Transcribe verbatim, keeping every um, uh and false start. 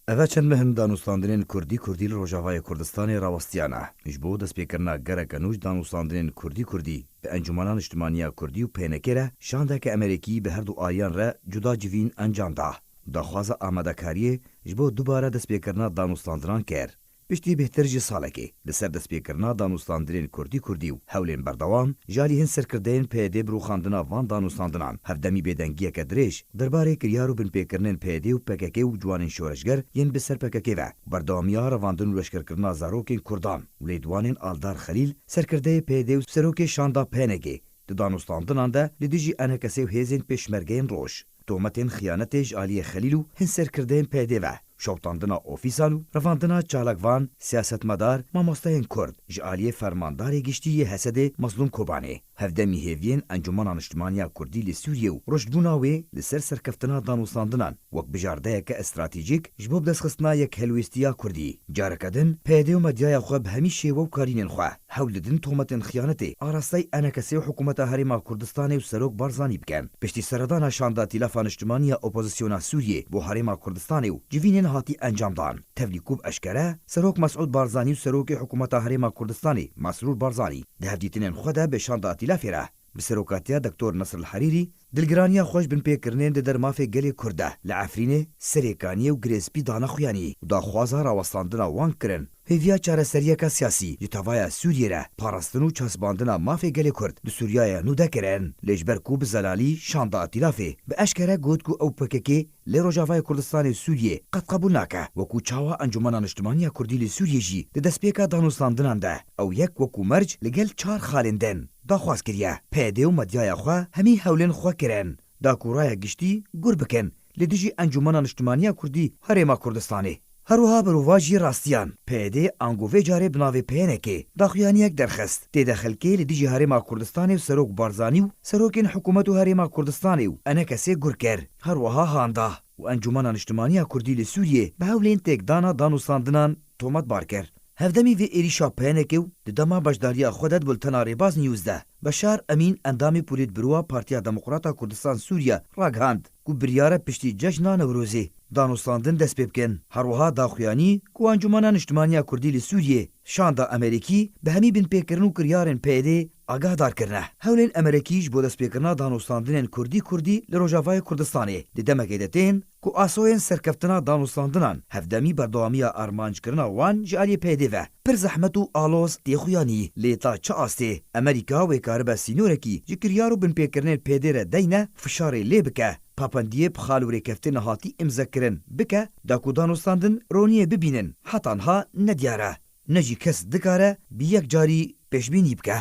Eve çend meh in danûstandinên kurdî kurdî li Rojavayê Kurdistanê rawestiyane. Ji bo destpêkirina gereke nû ji danûstandinên kurdî kurdî bi Encûmena Niştimaniya Kurdî û P N K re şandeke Amerîkî bi her du aliyan re cuda civîn encam da. Daxwaza amadekariyê ji bo dubare destpêkirina danûstandinan kir. Piştî bêhtir ji salekê, li ser destpêkirina danûstandinên kurdî kurdî û hewlên berdewam ji alî hin serkirdeyên P Y D bi rûxandina van danûstandinan, hevdemî bêdengiyeke dirêj derbarê kiryar û binpêkirinên P Y D û P K K û ciwanên şoreşger yên bi ser P K K ve, berdewamiya revandin û leşkerkirina zarokên kurdan û lêdwanên Aldar Xelîl, serkirdeyê P Y D û serokê şanda P N K, di danûstandinan de li dijî enekesê û hêzên pêşmergeyên roj, tometên xiyanetê ji aliyê Xelîl û hin serkirdeyên P Y D ve, şewitandina ofîsan û revandina çalakvan, siyasetmedar, mamosteyên kurd, ji aliyê fermandarê giştî yê H S D'ê Mezlûm Kobanê, hevdemî hêviyên Encûmena Niştimaniya Kurdî li Sûriyê û ruştbûna wê li ser serkeftina danûstandinan wek bijardeyeke estratejîk ji bo bidestxistina yekhelwêstiya kurdî. Careke din P Y D û medyaya xwe bi hemî şêwe û karînên xwe hewl didin tometên xiyanetê arastey enekesê û hikûmeta Herêma Kurdistanê û Serok Barzanî bikin. Piştî seredana şanda Tîlafa Niştimanî ya Opozisyona Sûriyê bo Herêma Kurdistanê û civînên hatî encamdan, tevlî ku bi eşkere Serok Mesûd Barzanî û Serokê Hikûmeta Herêma Kurdistanê Mesrûr Barzanî di hevdîtinên xwe de bi şanda Tîlafê re bi serokatiya Doktor Nesr El Herîrî dilgiraniya xwe ji binpêkirinên di der mafê gelê Kurd de li Efrînê, Serêkaniyê û Girêspî dane xuyanî û daxwaza rawestandina wan kirin. Hêviya çareseriyeke siyasî ji tevaya Sûriyê re, parastin û çasbandina mafê gelê Kurd di Sûriyaya nû de kirin, lê ji ber ku bi zelalî şanda Tîlafê bi eşkere got ku ew P K K li Rojavayê Kurdistanê û Sûriyê qet qebûl nake, wekû çawa Encûmena Niştimanî ya Kurdî li Sûriyê jî di destpêka danûstandinan de ew yek wekû merc li gel çar xalên din daxwaz kiriye. P Y D û medyaya xwe hemî hewlên xwe kirin da ku raya giştî gur bikin li dijî Encûmena Niştimanî ya Kurdî Herêma Kurdistanê. Her wiha berovajî rastiyan, P Y D ango vê carê bi navê P N K daxuyaniyek derxist. Tê de xelkê li dijî Herêma Kurdistanê û Serok Barzanî û serokên hikûmet û Herêma Kurdistanê û enekesê gur kir. Her wiha han da û Encûmena Niştimanî ya Kurdî li Sûriyê bi hewlên têkdana danûstandinan tometbar kir. Hevdemî vê êrîşa P N K û di dema beşdariya xwe de di bultena Rêbaz News de Beşar Emîn, endamê polîtbîroya Partiya Demokrata Kurdistan Sûriye, ragihand ku biryar e piştî cejna Newrozê danûstandin dest pê bikin. Her wiha daxuyanî ku Encûmena Niştimanî ya Kurdî li Sûriyê şanda Amerîkî bi hemî binpêkirin û kiryarên P Y D agahdar kirine. Hewlên Amerîkî ji bo destpêkirina danûstandinên kurdî kurdî li Rojavayê Kurdistanê di demekê de tên ku asoyên serkeftina danûstandinan hevdemî berdewamiya armanckirina wan ji aliyê P Y D ve pir zehmet û aloz tê xuyanî. Lê ta çi astê Amerîka wê karibe sînorekî ji kiryar û binpêkirinên P Y D re deyne fişarê lê bike, papendiyê bi xal û rêkeftên hatî îmzekirin bike, da ku danûstandin roniyê bibînin, heta niha nediyar e. Ne jî kes dikare bi yek carî pêşbînî bike.